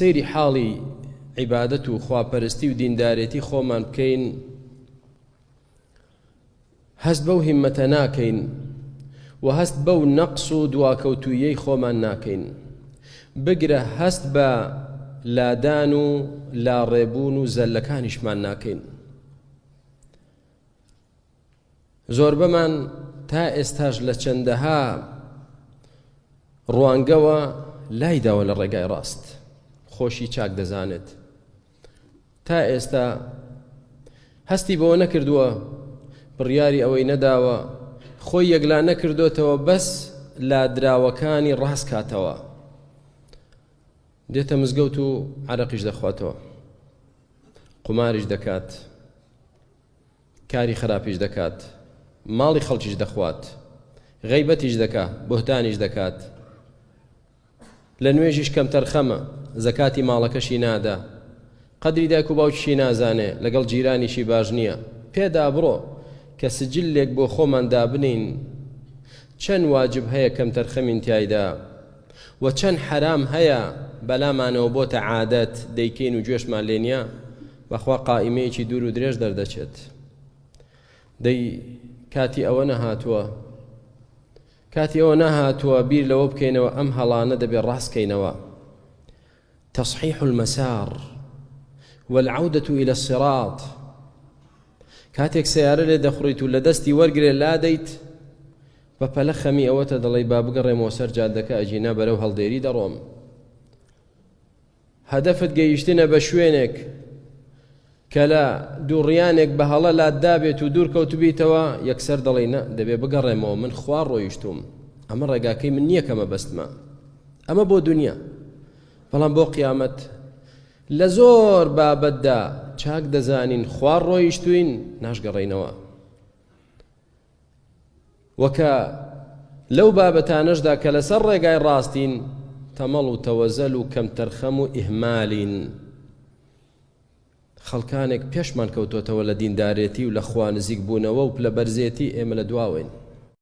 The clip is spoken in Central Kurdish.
سەیری حاڵی عیبادەت و خواپەرستی و دیندارێتی خۆمان بکەین هەست بەو هیمەتە ناکەین و هەست بەو نەقس و دواکەوتوویەی خۆمان ناکەین بگرە هەست بە لادان و لاڕێبوون و زەلەکانیشمان ناکەین زۆربەمان تا ئێستاش لە چەندەها ڕوانگەوە لای داوە لە ڕێگای ڕاست خۆشی چاک دەزانێت تا ئێستا هەستی بەوە نەکردووە بڕیاری ئەوەی نەداوە خۆی یەکلا نەکردوتەوە بەس لادراوەکانی ڕاست کاتەوە دێتە مزگەوت و عرەقیش دەخواتەوە قوماریش دەکات کاری خراپیش دەکات ماڵی خەڵکیش دەخوات غەیبەتیش دەکا بوهتانیش دەکات لە نوێژیش کەمتەرخەمە زەکاتی ماڵەکەشی نادا قەدری دایک و باوکیشی نازانێ لەگەڵ جیرانیشی باش نییە پێدا بڕۆ کە سجلێک بۆ خۆمان دابنین چەند واجب هەیە کەمتەرخەمین تایدا و چەند حەرام هەیە بەلامانەوە بۆتە عادەت دەیکەین و گوێشمان لێ نییە بەخوا قائیمەیەکی دوور و درێژ دەردەچێت دەی کاتی ئەوە نەهاتووە کاتی ئەوە نەهاتووە بیر لەوە بکەینەوە ئەم هەڵانە دەبێ ڕاستکەینەوە تصحيح المسار والعودة إلى الصراط کاتێک سیارە لێ دەخڕیت و لە دەستی وەرگێ لادەیت بە پەلە خەمی ئەوەتە دەڵێی با بگەڕێمەوە سەر جادەکە ئەگینا بەرەو هەڵدێری دەڕۆم. هەدەفت گەیشتنە بە شوێنێک کە لە دووڕیانێک بە هەڵە لاتدابێت و دوور کەوتبیتەوە یەکسەر دەڵێی نە دەبێ بگەڕێمەوە من خوا ڕۆیشتوم ئەمە ڕێگاکەی من نییە کە مەبەستمە ئەمە بۆ دنیا بەڵام بۆ قیامەت لە زۆر بابەتدا چاک دەزانین خوار ڕۆیشتوین ناشگەڕێینەوە وە کە لەو بابەتانەشدا کە لەسەر ڕێگای ڕاستین تەمەڵ و تەوەزەل و کەمتەرخەم و ئیهمالین خەڵکانێک پێشمان کەوتۆتەوە لە دیندارێتی و لە خوا نزیک بوونەوە و پلە بەرزێتی ئێمە لە دواوەین.